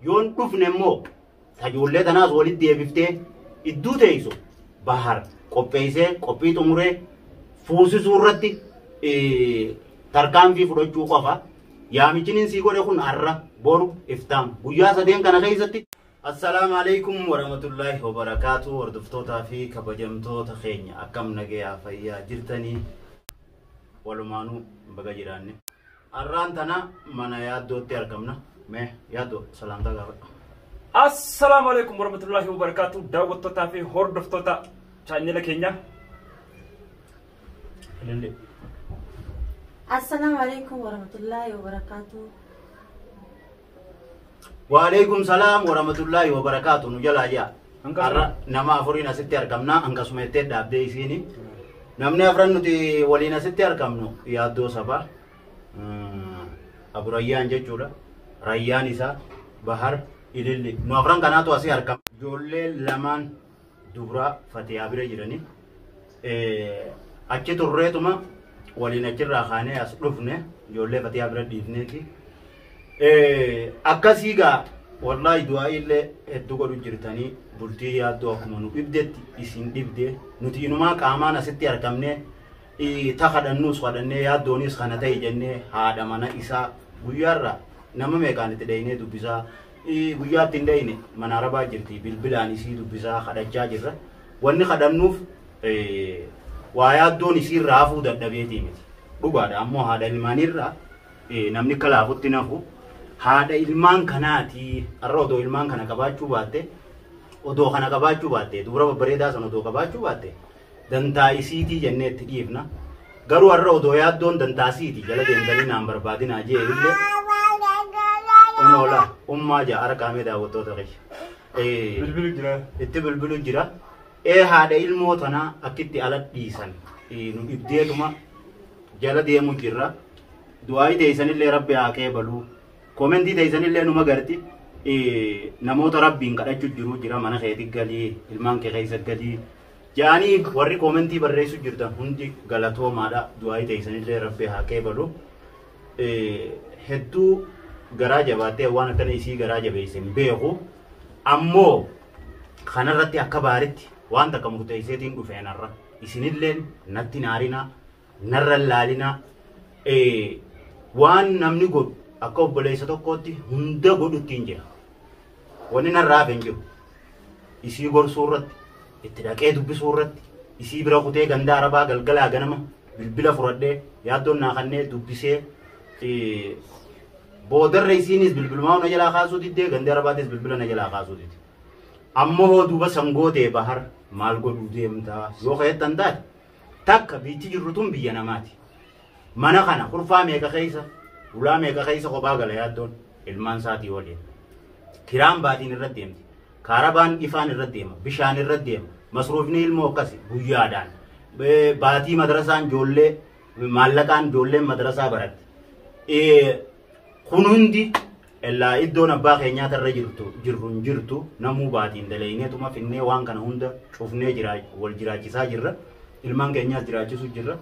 Yoon dhufne immoo tajoollee tanaas walitti deebiftee idduu teessu Bahar qopheessee qophii xumuree fuusisuu irratti tarkaanfii fudhachuu qofa. Yaamichiniin sii godhe kun har'a boru iftaan guyyaa sadeen kana keessatti. Assalaamu alaikum warahmatullaahi wabarakaatu. Hordoftootaa fi kabajamtoota keenya, akkam nagayaa fayyaa jirtanii? Walumaanuu baga jiraanne. Har'aan tana mana Yaaddootti argamna. Mee Yaaddoo, salaamtaa gaafadhu. Assalaamu alaikum warahmatullahi wabarakatuh, daawwattootaa fi hordoftoota chaanela keenya. Ilillee. Assalaamu alaikum warahmatullahi wabarakatuh. Waalaikum salaam warahmatullaahi wabarakaatu nu jalaa jaa. Hanqasuma. Har'a nama afuriin asitti argamna. Hanqasuma ittee dhaabdee isiini. Namni afran nuti waliin asitti argamnu Yaaddoo Sabaa. Abu Rayyaan jechuudha. Rayyaan isaa, Bahar, Ililli. Nu afran kanaatu asii argama. Ijoollee lamaan dubraa Fatiyaa bira jirani. Achi turreetuma waliin achirraa kaanee as dhufne, ijoollee Fatiyaa bira dhiifneeti. Akkasii gaa, wallaahi du'aa illee hedduu godhu jirtanii. Bultii Yaaddoo akkuma nu dhibdetti isin dhibde. Nuti inumaa qaamaan asitti argamne ta kadhannuus kadhannee, Yaaddoonis kana ta'e jennee, haadha mana isaa guyyaarraa nama meeqaan itti dhahinee dubbisaa, guyyaatti hin dhahine mana Arabaa jirti, bilbilaan isii dubbisaa kadhachaa jirra. Wanni kadhannuuf waa Yaaddoon isiirraa hafuu dadhabeetii miti. Dhugaadha, ammoo haadha ilmaaniirraa namni akka laafutti nafu. Haadha ilmaan kanaati. Har'a odoo ilmaan kana qabaachuu baatte, odoo kana qabaachuu baatte, dubra babbareedaa sana odoo qabaachuu baatte, dantaa isiitii jennee itti dhiifna. Garuu har'a odoo Yaaddoon dantaa isiitii jala deemtanii naan barbaadinaa jee illee, onoola ummaa jaa harkaamee daawwattoota kiyya. Bilbilu jira. Itti bilbilu jira. Haadha ilmoo tanaa akkitti ala dhiisan nu dhibdeetuma jala deemu jirra. Du'aayi teessanillee Rabbi haa qeebaluu. Koomentii teessanillee numa garti. Namoota Rabbiin kadhachuu jiru jira, mana keetti galii, ilmaan kee keessa galii. Jaanii warri koomentii barreessu jirtan hundi galatoomaadha. Du'aayi teessanillee Rabbi haa qeebalu. Hedduu garaa jabaattee waan akkana isii garaa jabeesse hin beeku. Ammoo kanarratti akka baaritti waan takka murteesseetiin dhufeen har'a. Isinilleen natti naarinaa, narra laalinaa. Waan namni godhu akka obboleessa tokkootti hunda godhutti hin jira. Wanni narraa hafe hin jiru. Isii gorsuu irratti, itti dhaqee dubbisuu irratti, isii bira kutee ganda Arabaa galgalaa ganama bilbila fudhadhee, Yaaddoon naa kannee dubbisee, boodarra isiinis bilbilumaa na jalaa kaasuu diddee, gandi Arabaatis bilbila na jalaa kaasuu didde. Ammoo hoo duuba sangootee Bahar maal godhuu deemtaa yoo ka'ettan taate, takka biichi jirru tun biyya namaati. Mana kana kurfaa meeqa keessa, ulaa meeqa keessa kophaa gala Yaaddoon ilmaan isaatii waliin. Kiraan baatiin irra deemti. Kaarabaan ifaan irra deema. Bishaan irra deema. Masruufni ilmoo akkasi guyyaadhaan. Baatii madrasaan ijoollee maallaqaan ijoolleen madrasaa baratti. Kun hundi illaa iddoon abbaa keenyaa tarra jirtu jirru hin jirtu, namuu baatiin dalayneetuma finnee waan kana hunda cufnee jira, wal jiraachisaa jirra. Ilmaan keenyaas jiraachisuu jirra.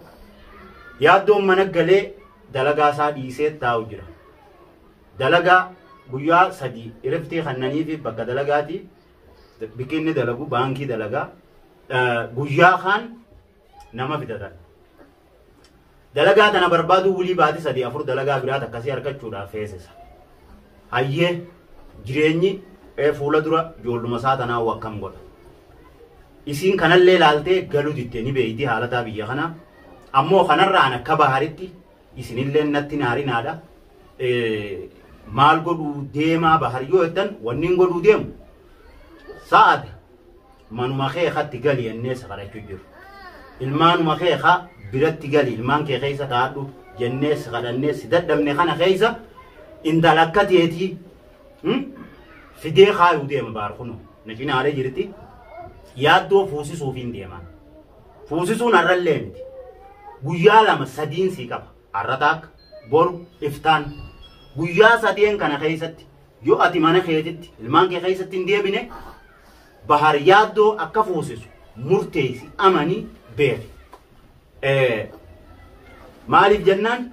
Yaaddoon mana galee dalagaa isaa dhiisee taa'u jira. Dalagaa guyyaa 3 iriftii kannanii fi bakka dalagaati bikki inni dalagu baankii dalagaa, guyyaa kaan nama fidatan. Dalagaa tana barbaadu wulii baatii 3 4 dalagaa biraat akkasii argachuudhaaf feesisa. Hayyee, jireenyi fuula dura ijoolluma isaa tanaa wakkam godha. Isiin kanallee ilaaltee galuu didde, ni beeyti haalataa biyya kanaa. Ammoo kanarraan akka Baharitti isinillee natti naarinaadha. Maal godhuu deemaa Bahar yoo jettan, wanni hin godhuu deemu sa'aata manuma kee katti gali jennee isa kadhachuu jiru. Ilmaanuma kee ka biratti gali, ilmaan kee keessa kaa'adhu jennee si kadhannee si dadhabne. Kana keessa intala akka teetii fidee kaayuu deema Bahar, kunoo na cinaalee jirti. Yaaddoo fuusisuuf hin deeman. Fuusisuun har'allee miti. Guyyaa 2 3n sii qaba. Har'a taakka, boru, iftaan. Guyyaa sadeen kana keessatti yoo ati mana keetitti ilmaan kee keessatti hin deebine, Bahar Yaaddoo akka fuusisu murteessi, amanii beeki. Maaliif jennaan,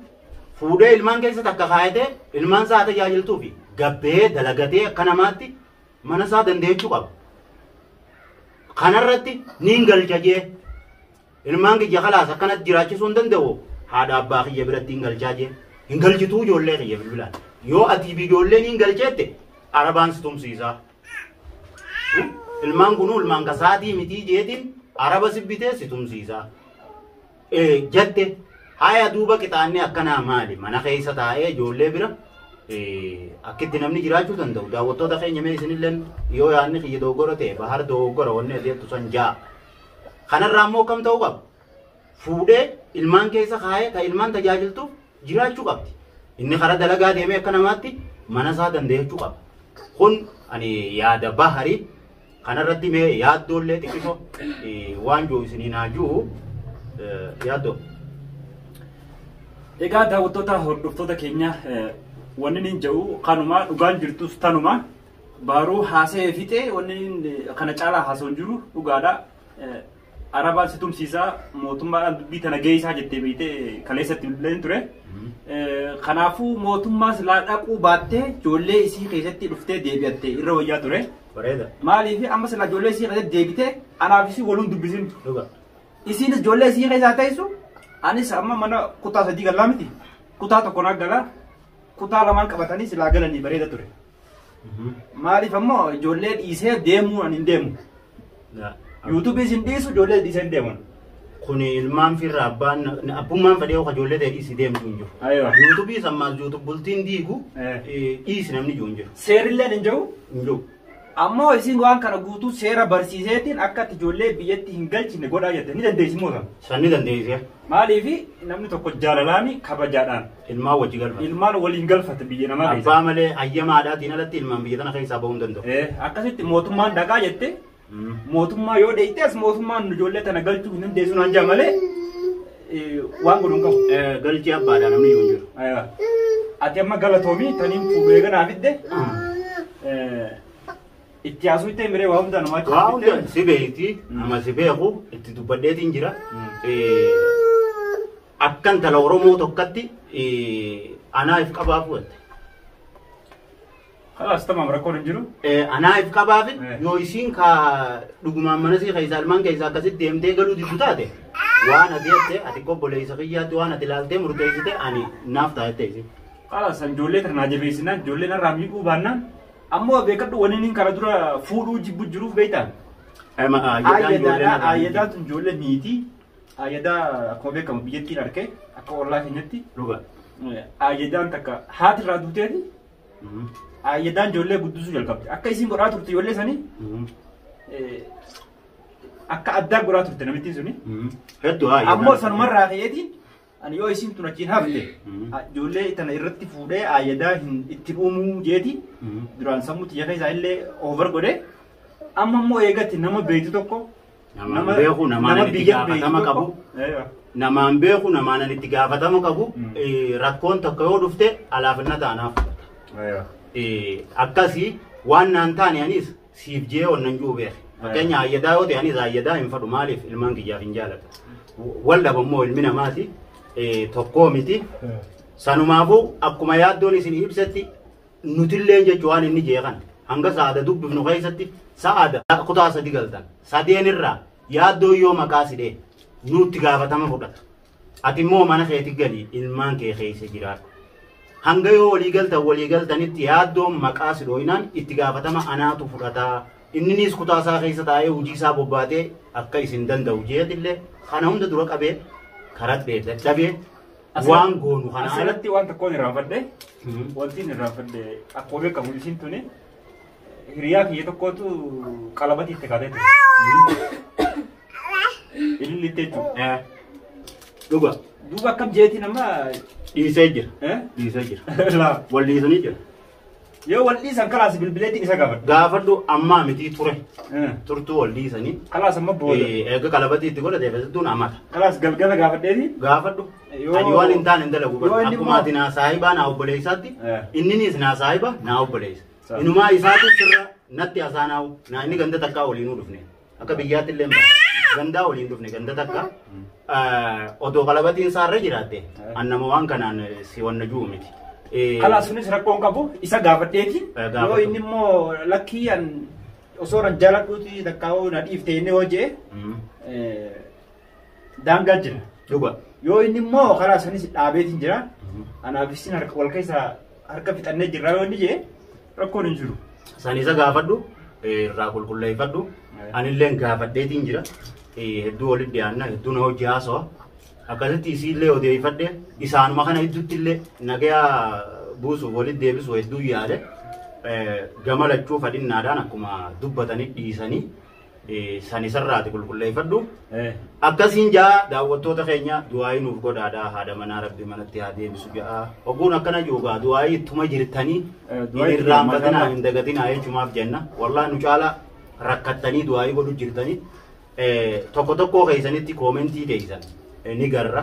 fuudhee ilmaan keessa takka kaayatee ilmaan isaa tajaajiltuu fi Gabbee dalagatee akka namaatti mana isaa dandeechuu qaba. Kanarratti niin galcha jee ilmaan kiyya kalaas akkanatti jiraachisuu hin danda'u haadha abbaa kiyya biratti hin galchaa jee hin galchituu ijoollee kiyya bilbilaan yoo ati ijoollee niin galcheette arabaan si tumsiisaa. Ilmaan kunuu ilmaan kasaatii mitii jeetiin araba si bitee si tumsiisaa. Jette haya duuba qixaanni akkanaa maali mana keessa taa'ee ijoollee bira akkitti namni jiraachuu danda'u daawwattoota keenya mee isinilleen yoo yaadni kiyya dogoggora ta'e Bahar dogoggora wanni ati jettu san ja'a. Kanarraa immoo kam ta'uu qaba? Fuudhee ilmaan keessa kaayee ta ilmaan tajaajiltuuf jiraachuu qabdi. Inni karaa dalagaa deemee akka namaatti mana isaa dandeechuu qaba. Kun ani yaada Baharii kanarratti mee yaaddoollee xiqqisoo waan jiru isinii naa jiru yaaddoo. Egaa daawwattoota hordoftoota keenya wanni inni jedhu kanuma dhugaan jirtus tanuma Baharuu haasa'ee fixee wanni inni kana caalaa haasa'u hin jiru dhugaadha. Arabaan si tumsiisaa mootummaadhaan dubbii tana geessaa jettee beektee kaleessatti bilbileen ture. Kanaafuu mootummaa silaa dhaquu baattee ijoollee isii keessatti dhuftee deebi'atte irra wayyaa ture. Bareeda. Maaliif amma silaa ijoollee isii keessatti deebitee anaaf isii waluun dubbisin. Dhuga. Isiinis ijoollee isii keessaa teessu anis amma mana kutaa 3 galaa miti. Kutaa 1 naa galaa kutaa 2 qabatanii silaa galanii bareeda ture. Maaliif ammoo ijoollee dhiisee deemuu ani hin deemu. Yuutuubiis hin dhiisu ijoollee dhiisee hin deeman. Kuni ilmaan firra abbaan abbummaan fedhee yookaan ijoollee ta'e dhiisii deemtu hin jiru. Yuutuubiis ammaas yuutuub bultiin diigu dhiisi namni jiru hin jiru. Seerilleen hin jiru. Hin jiru. Ammoo isin waan kana guutuu seera barsiiseetiin akka ati ijoollee biyyatti hin galchine godhaa jette ni dandeessi moo sana? San ni dandeessi. Maaliif namni tokko jaalalaani kabajaadhaan. Ilmaan wajji galfata. Ilmaan waliin galfata biyya namaa keessa. Abbaa malee hayyamaadhaatiin alatti ilmaan biyya tana keessaa bahuu hin danda'u. Akkasitti mootummaan dhaqaa jette. Mootummaa yoo dheeyitees mootummaan ijoollee tana galchuu hin dandeessu naan jaa malee waan godhu hin qabu. Galchii abbaadhaa namni yoo hin jiru. Ati amma galatoomii taniin fuudhu eeganaa fidde. Itti haasuu itti miree waa hunda namaa Waa hunda si beekti amma si beeku itti dubbadheetiin jira. Akka intala Oromoo tokkotti anaa if qabaa fudhatte. Kalaas tamaam rakkoon hin jiru. Anaa if qabaaf yoo isiin ka dhugumaan mana sii keessaa ilmaan keessaa akkasitti deemtee galuu diddu taate waan ati jette ati obboleessa kiyyaatti waan ati ilaaltee murteessite ani naaf taa'ette isin. Kalaas ijoollee tana naa jabeessinaan ijoollee narraa miidhuu baannaan ammoo beekadhu wanni inni kana dura fuudhuu jibbu jiruuf beektaa. Ayyadaa tun ijoollee miitii ayyadaa akkuma beekamu biyyattiin arge akka ollaa keenyatti. Dhuga. Ayyadaan takka haati irraa duuteeti. Ayyadaan ijoollee guddisuu jalqabde. Akka isiin godhaa turte ijoollee sanii akka addaa godhaa turte namittiin suni. Hedduu haa. Ammoo sanumarraa ka'eetiin ani yoo isiin tun achiin hafte ijoollee tana irratti fuudhee ayyadaa hin itti uumuu jeeti duraan sammuu xiyya keessaa illee over godhee amma immoo eegatti nama beektu tokko Namaan beeku namaan itti gaafatama qabu. Namaan beeku namaan itti gaafatama qabu rakkoon tokko yoo dhufte alaafinna taanaaf. Akkasii waan naan taane anis siif jee wannan jiru beeke. Fakkeenya ayyadaa yoo ta'e anis ayyadaa hin fadhu maaliif ilmaan kiyyaaf hin jaalladhu. Wal dhabammoo ilmi namaati tokkoo miti. Sanumaafuu akkuma yaaddoon isin ibsetti nutilleen jechuun waan inni jeeqan hanga saada dubbifnu keessatti sa'aada kutaa 3 galtan sadeen irraa yaaddoo yoo maqaa sidhee nutti gaafatama fudhata. Ati immoo mana keetti galii ilmaan kee keessa jiraadhu. Hanga yoo walii galtan walii galtanitti yaaddoon maqaa sidhooyinaan itti gaafatama anaatu fudhataa. Inninis kutaa isaa keessa taa'ee hojii isaa bobbaatee akka isin danda'u jeetillee kana hunda dura qabee karaa dadhabee waan goonu kana asirratti waan tokkoon irraanfadhe wanti irraanfadhe akkuma beekamu isiin tuni hiriyaa kiyya tokkootu qalabatii itti kaatee ture. Ililli itti jechuudha. Dhuga. Duuba akkam jeetiin amma dhiisee jira. Dhiisee jira. Wal dhiisanii jira. Yoo wal dhiisan kalaas bilbileetiin isa gaafadhu. Gaafadhu ammaa mitii ture. Turtuu wal dhiisanii. Kalaas amma booda. Eega qalabatii itti godhatee feesituun amata. Kalaas galgala gaafadheeti. Gaafadhu. Ani waan hin taane hin dalagu. Akkuma ati naa saahibaa naa obboleessaatti. Inninis naa saahiba naa obboleessa. Inumaa isaatu sirra natti hasaanaa'u naa inni ganda takkaa waliinuu dhufne. Akka biyyaatti illee gandaa waliin dhufne ganda takka. Odoo qalabatiin isaarra jiraatte annama waan kanaan si wanna jiru miti. Kalaa sunis rakkoon qabu isa gaafadheeti. Gaafadhu. Yoo inni immoo lakkii an osoo nan jaaladhuuti takkaa'uu na dhiifte inni hoo jee daangaa jira. Dhuga. Yoo inni immoo karaa sanis dhaabeetiin jira. Anaaf isin harka wal keessa harka fixannee jirra yoo inni jee rakkoon hin jiru. San isa gaafadhu irraa qulqulleeffadhu. Anilleen gaafadheetiin jira. Hedduu walitti dhiyaanna hedduu na hojii haasawa. Akkasitti isiillee odeeffadhe isaanuma kana hedduutti illee nagayaa buusuuf walitti deebisu hedduu yaade gama lachuu fadhinnaadhaan akkuma dubbatanii dhiisanii san isarraati qulqulleeffadhu. Akkasiin jaa daawwattoota keenya du'aayii nuuf godhaadhaa haadha manaa rabbi manatti haa deebisu ja'a. Ogguun akkana joogaa du'aayii ittuma jirtanii hin irraanfatinaa hin dagatinaa jechumaaf jenna. Wallaahi nu caala rakkattanii du'aayii godhu jirtanii tokko tokkoo keessanitti koomentii teessan ni garra.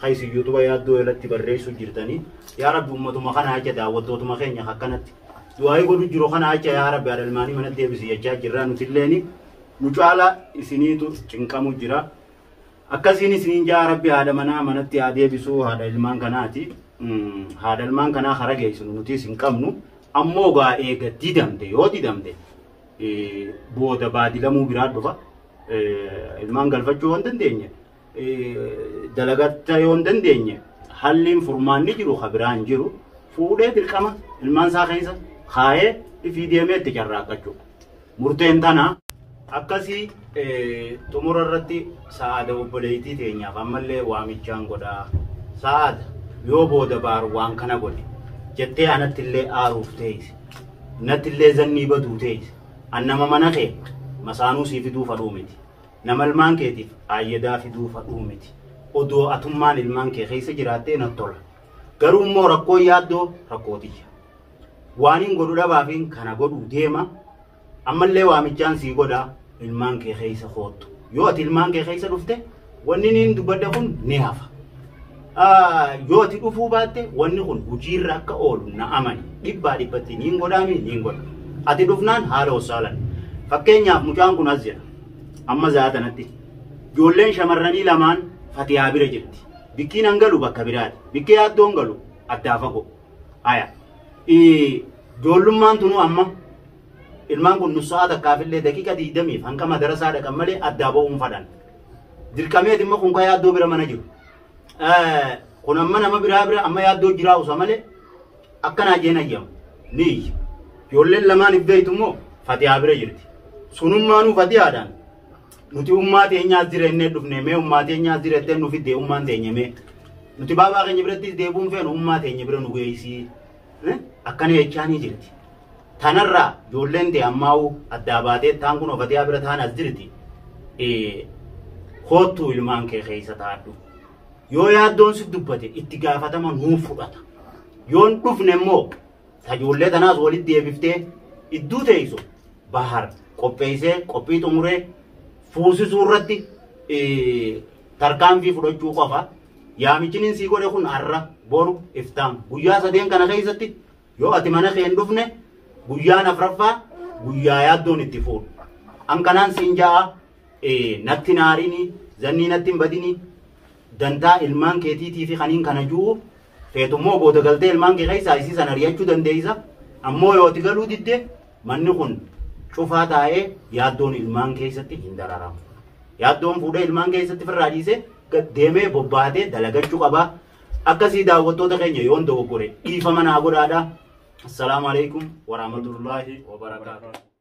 Haysi yuutuba yaaddoo irratti barreessu jirtanii yaa rabbi ummatuma kana acha daawwattootuma keenya akkanatti du'aayii godhu jiru kana acha yaa rabbi haadha ilmaanii manatti deebisi jechaa jirra nutilleeni nu caala isiniitu cinqamu jira. Akkasiin isiniin jaa rabbi haadha manaa manatti haa deebisu haadha ilmaan kanaati. Haadha ilmaan kanaa hara geessinu nutis hin qabnu. Ammoo gaa eega didamte yoo didamte booda baadilamuu biraa dhufa. Ilmaan galfachuu yoo hin dandeenye dalagatta yoo hin dandeenye halliin furmaanni jiru ka biraan jiru fuudhee dirqama ilmaan isaa keessa kaayee ifii deemee itti carraaqqachuu. Murteen tanaa akkasii xumura irratti sa'aada obboleettii teenyaaf ammallee waamichaan godhaa. Sa'aada yoo booda baaru waan kana godhe jettee anatti illee aaruuf teesse. Natti illee zannii baduu teesse. An nama mana kee masaanuu sii fiduu fadhuu miti. Nama ilmaan keetiif aayyadaa fiduu fadhuu miti. Odoo atummaan ilmaan kee keessa jiraattee natti tola. Garuu immoo rakkoo yaaddoo rakkootiyya. Waan hin godhu dhabaafiin kana godhuu deema. Ammallee waamichaan sii godhaa ilmaan kee keessa koottu. Yoo ati ilmaan kee keessa dhufte wanni niin dubbadhe kun ni hafa. Yoo ati dhufuu baatte wanni kun hojiirra akka oolu na amani. Dhibbaa dhibbatti niin godhaami niin godha. Ati dhufnaan haala hossaalan. Fakkeenyaaf mucaan kun as jira. Amma zaatanatti. Ijoolleen shamarranii lamaan Fatihaa bira jirti. Bikkiin hangalu bakka biraati. Bikkee yaaddoon galu addaa fagoo. Aya. Ijoollummaan tunuu amma ilmaan kun nus sa'a takkaafillee daqiiqa 20 hanqa madarasaa dhaqan malee addaa ba'uun fadhan. Dirqameet immoo kun kan yaaddoo bira mana jiru. Kun amma nama biraa bira amma yaaddoo jiraa usa malee akkanaa jeen ayyamu ni iyya. Ijoolleen lamaan if immoo Fatihaa bira jirti. Sunummaanuu Fatihaadhaan nuti ummaa teenyaas jireennee dhufne mee ummaa teenyaas jireettee nu fidde ummaan teenya mee nuti baabaa keenya birattis deebuun feenu ummaa teenya bira nu geessii akkana jechaanii jirti. Tanarraa ijoolleen ta'e ammaa'uu addaa baatee taan kun Fatihaa bira taan as jirti. Koottuu ilmaan kee keessa taadhu. Yoo yaaddoon si dubbate itti gaafatama nuuf fudhata. Yoon dhufne immoo tajoollee tanaas walitti deebiftee idduu teessu bahar qopheessee qophii xumuree fuusisuu irratti tarkaanfii fudhachuu qofa. Yaamichiniin sii godhe kun har'a boru iftaan guyyaa sadeen kana keessatti yoo ati mana kee hin dhufne guyyaan afraffaa guyyaa yaaddoon itti fuudhu. An kanaan siin ja'a natti naarini zannii natti hin badini dantaa ilmaan keetiitii fi kaniin kana jiru feetummoo booda galtee ilmaan kee keessaa isii sana ari'achuu dandeessa. Ammoo yoo ati galuu didde manni kun cufaa taa'ee yaaddoon ilmaan keessatti hin dararamu. Yaaddoon fuudhee ilmaan keessatti firraa dhiisee deemee bobbaatee dalagachuu qabaa. Akkasii daawwattoota keenya yoon dogoggore dhiifama naa godhaadha. Assalaamu alaikum warahmatullaahi wabarakaatuh.